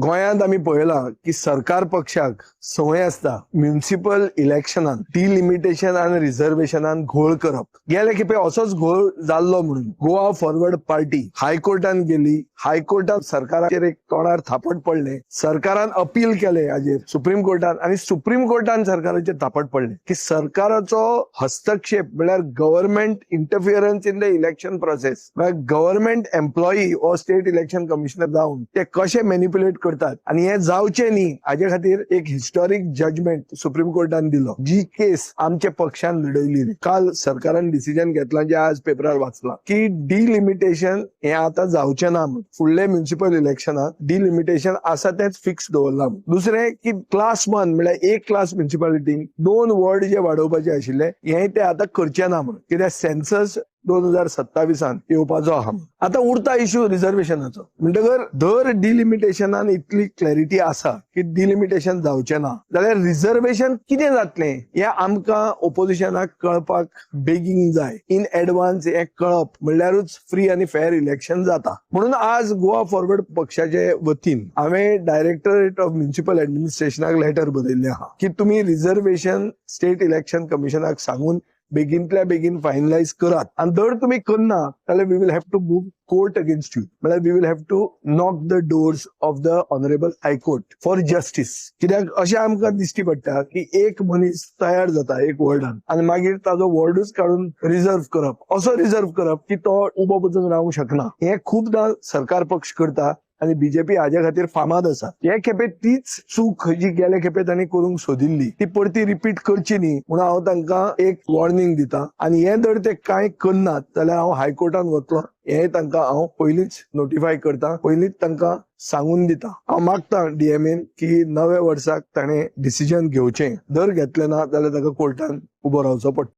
गोंयांत आमी पळयलां की सरकार पक्षाक संवय आसता म्युनिसिपल इलेक्शनान डिलिमिटेशन आनी रिझर्वेशनान घोळ करप. गेले खेपे असोच घोळ जाल्लो म्हणून गोवा फॉरवर्ड पार्टी हायकोर्टान गेली. हायकोर्टान सरकाराचेर एक तोंडार थापट पडले. सरकारान अपील केले हाजेर सुप्रीम कोर्टान आनी सुप्रीम कोर्टान सरकाराचेर थापट पडले की सरकाराचो हस्तक्षेप म्हळ्यार government interference in the election process, म्हळ्यार गव्हर्नमेंट एम्प्लॉई हो स्टेट इलेक्शन कमिशनर जावन ते कशे मॅनिप्युलेट करतात आनी हे जावचे न्ही हाजे खातीर एक हिस्टॉरीक जजमेंट सुप्रीम कोर्टान दिलो, जी केस आमच्या पक्षान लढयली. काल सरकारान डिसिजन घेतला जे आज पेपरार वाचला की डिलिमिटेशन हे आता जावचे ना म्हूण. फुडले म्युनिसिपल इलेक्शनात डिलिमिटेशन आसा तेच फिक्स दवरला म्हूण. दुसरें की क्लास वन म्हळ्यार एक क्लास म्युनिसिपालिटीन 2 वॉर्ड जे वाडोवपाचे आशिल्ले हे ते आता करचे ना म्हूण, कित्याक सेन्सस 2027 येवपाचो आहा. आतां उरता इश्यू रिझर्वेशनाचो. म्हणटकर दर डिलिमिटेशनान इतली क्लॅरिटी आसा की डिलिमिटेशन जावचें ना जाल्यार रिझर्वेशन कितें जातलें हें आमकां ओपोजिशनाक कळपाक बेगीन जाय. इन एडवान्स हें कळप म्हणल्यारूच फ्री आनी फेर इलेक्शन जाता. म्हणून आज गोवा फॉरवर्ड पक्षाचे वतीन हांवें डायरेक्टरेट ऑफ म्युनिसिपल एडमिनिस्ट्रेशनाक लेटर बरयल्लें आहा की तुमी रिझर्वेशन स्टेट इलेक्शन कमिशनाक सांगून बेगीनतल्या बेगीन फायनलायज करात आनी जर तुमी करना जाल्यार we will have to move court against you, म्हळ्यार we will have to knock the doors of the honourable high court for justice. कित्याक अशें आमकां दिश्टी पडटा की एक मनीस तयार जाता एक वॉर्डान आनी मागीर ताजो वॉर्डूच काडून रिजर्व करप, असो रिजर्व करप की तो उबो पसून रावंक शकना. हें खुबदां सरकार पक्ष करता आनी बीजेपी हाज्या खातीर फामाद आसा. हे खेपे तीच चूक जी गेले खेपे तांणी करूंक सोदिल्ली ती परती रिपीट करची न्ही म्हणून हांव तांकां एक वॉर्निंग दिता. आनी हे जर ते कांय करनात जाल्यार हांव हायकोर्टान वतलो हें तांकां हांव पयलींच नोटिफाय करता, पयलींच तांकां सांगून दिता. हांव मागता डीएमएन की नव्या वर्साक ताणें डिसिजन घेवचें, जर घेतलें ना जाल्यार ताका कोर्टान उबो रावचो पडटलो.